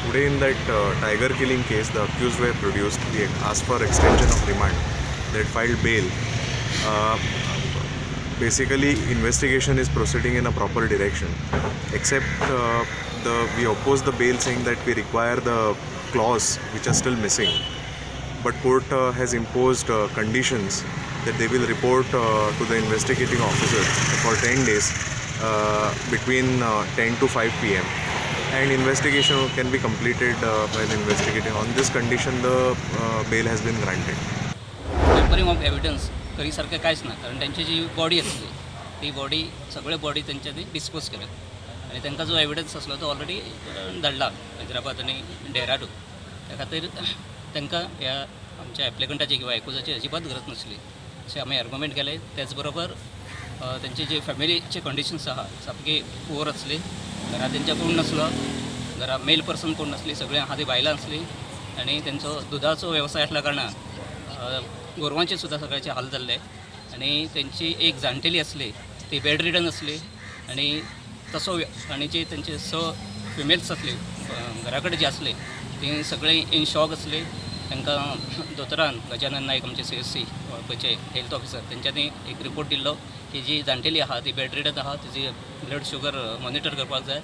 Today in that tiger killing case, the accused were produced. We asked for extension of remand. They had filed bail. Basically, investigation is proceeding in a proper direction. Except the we oppose the bail, saying that we require the clause which are still missing. But court has imposed conditions that they will report to the investigating officer for 10 days between 10 to 5 p.m. and investigation can be completed by the investigating. On this condition, the bail has been granted. Tampering of evidence करी सारकें कांयच ना, कारण त्यांची जी body आसली ती body, सगळे body तेंच्यांनी डिस्पोज केल्या आनी तांकां जो एविडन्स आसलो तो ऑलरेडी धाडला हैदराबाद आनी डेहराडून. त्या खातीर तांकां ह्या आमच्या एप्लिकंटाची किंवा एकुजाची अजिबात गरज नासली अशें आमी आर्ग्युमेंट केलें. त्याच बरोबर तेंची जी फॅमिलीची कंडिशन्स आहा, सामकी पुअर आसली. घरा तेंच्या कोण नासलो, घरा मेल पर्सन कोण नासली, सगळीं आहा ती बायलां आसली आनी तेंचो दुदाचो वेवसाय आसल्या कारणान गोरवांचे सुद्दां सगळ्याचे हाल जाल्ले आनी तेंची एक जाणटेली आसली, ती बेड रिडन आसली आनी तसो आनी जी तेंचे स फिमेल्स आसली, घरा कडेन जी आसली, ती सगळीं इन शॉक आसली. तांकां दोतोरान गजानन नायक, आमचे सीएचसी वाळपयचे हेल्थ ऑफिसर, तेंच्यांनी एक रिपोर्ट दिल्लो की जी जाणटेली आहा ती बेड रिडन आहा, तिजी ब्लड शुगर मॉनिटर करपाक जाय.